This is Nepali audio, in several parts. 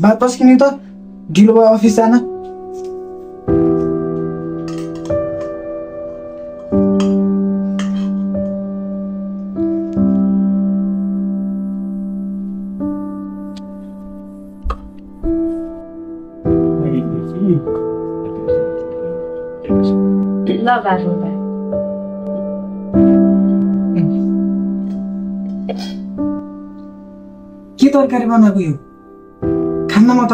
बात पस्किने त ढिलो भयो अफिस जान। ल बाबु के तरकारी बनाएको यो खान्न म त।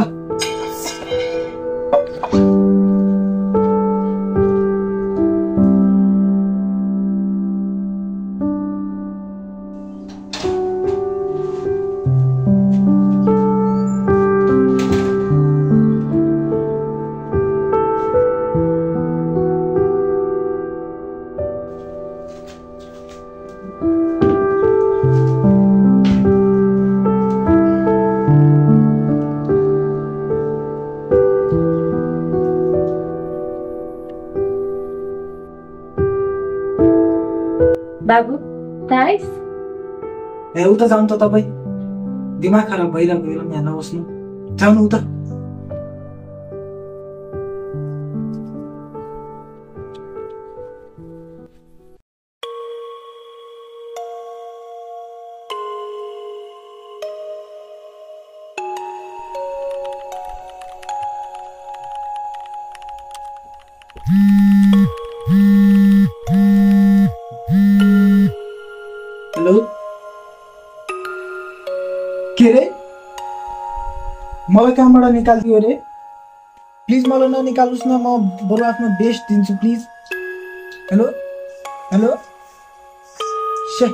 बाबु ताइस ए उता जाउँ त तपाईँ, दिमाग खराब भइरहेको बेलामा यहाँ नबस्नु, जाउनु उता। हेलो के रे, मलाई कामबाट निकालिदियो रे? प्लिज मलाई ननिकाल्नुहोस् न, म बरु आफ्नो बेस्ट दिन्छु please. Hello hello say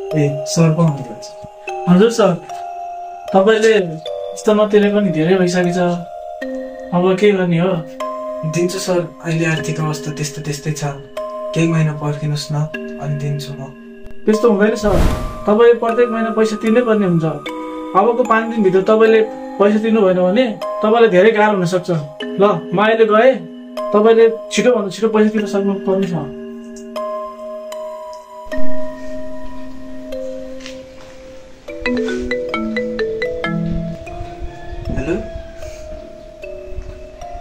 A sir को हुनुहुन्छ? हजुर सर, तपाईँले यस्तो नतिरेको नि धेरै भइसकेको छ, अब के गर्ने हो? दिन्छु सर, अहिले आर्थिक अवस्था त्यस्तै छ, केही महिना पर्खिनुहोस् न अनि दिन्छु म। त्यस्तो हुँदैन सर, तपाईँले प्रत्येक महिना पैसा तिर्नै पर्ने हुन्छ। अबको 5 दिनभित्र तपाईँले पैसा तिर्नु भएन भने तपाईँलाई धेरै गाह्रो हुनसक्छ। ल म अहिले गएँ, तपाईँले छिटोभन्दा छिटो पैसा तिर्न सक्नु पर्नेछ। हेलो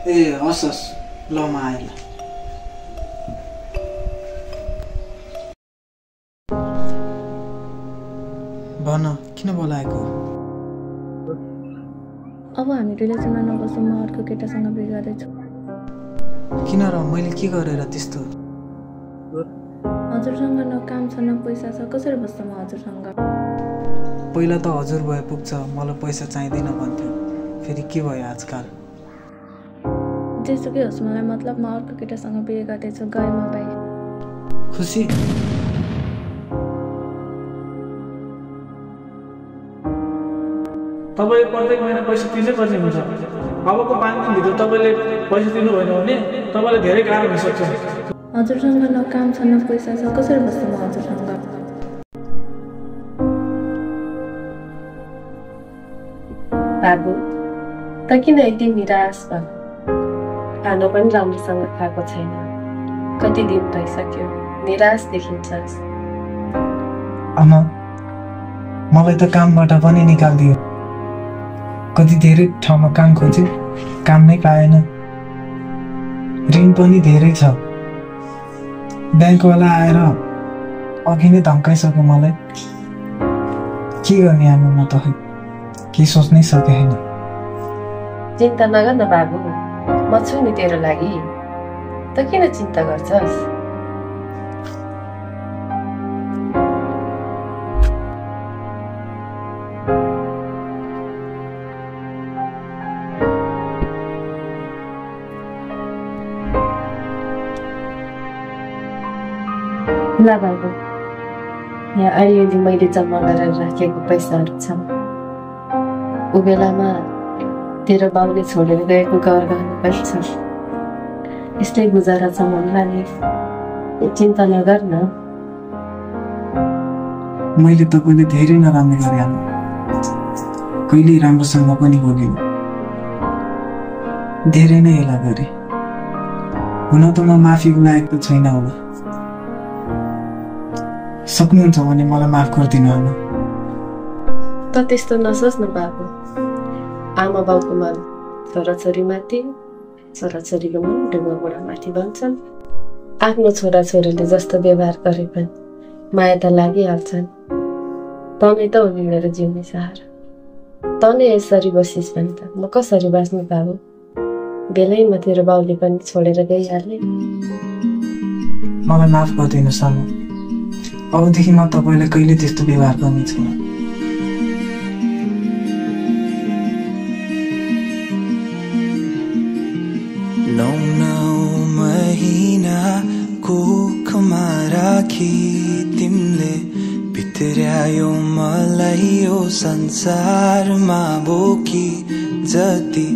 ए हस् हस्, ल म आएँ ल। भन किन बोलाएको? अब हामी रिलेसनमा नबसौँ, म अर्को केटासँग बिहे गर्दैछु। किन र, मैले के गरेर त्यस्तो? हजुरसँग न काम छ न पैसा छ, कसरी बस्छ म हजुरसँग? पहिला त हजुर भए पुग्छ, मलाई पैसा चाहिँदैन भन्थ्यो, फेरि के भयो आजकल? जेसुकै होस्, मलाई मतलब म अर्को केटासँग बिहे गर्दैछु, गए म बाई। खुसी? तपाईँ प्रत्येक महिना पैसा तिर्नै पर्ने हुन्छ। अबको 5 दिनभित्र तपाईँले पैसा तिर्नु भएन भने तपाईँलाई धेरै गाह्रो हुनसक्छ। हजुरसँग न काम छ न पैसा छ, कसरी बस्छ म हजुरसँग? बाबु त किन यति निराश भयो? खाना पनि राम्रोसँग खाएको छैन, कति दिन भइसक्यो, निराश देखिन्छस्। आमा, मलाई त कामबाट पनि निकालिदियो, कति धेरै ठाउँमा काम खोज्यो, काम नै पाएन, ऋण पनि धेरै छ, ब्याङ्कवाला आएर अघि नै धम्काइसक्यो मलाई। के गर्ने आमा, म त के सोच्नै सकेन। चिन्ता नगर न बाबु, म छु नि तेरो लागि, त किन चिन्ता गर्छस्? ल बाबु, यहाँ अलिअलि मैले जम्मा गरेर राखेको पैसाहरू छ, ऊ बेलामा तेरो बाउले छोडेर गएको घर गहना पनि छ, यस्तै गुजारा छ मनलाई नि, चिन्ता नगर न। मैले तपाईँले धेरै नराम्रो गरेँ आमा, कहिले राम्रोसँग पनि बोलेन। धेरै नै हेला गरे। हुन त म माफीको लायक त छैन होला। सक्नुहुन्छ भने मलाई माफ गरिदिनु आमा। त त्यस्तो नसोच्नु बाबु। आमा बाउको मन छोराछोरीमाथि, छोराछोरीको मन बुढामाथि भन्छन्। आफ्नो छोराछोरीले जस्तो व्यवहार गरे पनि माया त लागिहाल्छन्। तनै त हुने मेरो जिउने सहारा। तनै यसरी बसिस् भने त म कसरी बाँच्नु बाबु? बेलैमा तेरो बाउले पनि छोडेर गइहाले। मलाई माफ गरिदिनुहोस् आमा। अबदेखि म तपाईँलाई कहिले त्यस्तो व्यवहार गर्ने छैन। 9 महिना कोखमा राखी तिमीले भित्र्यायो मलाई यो संसारमा बोकी। जति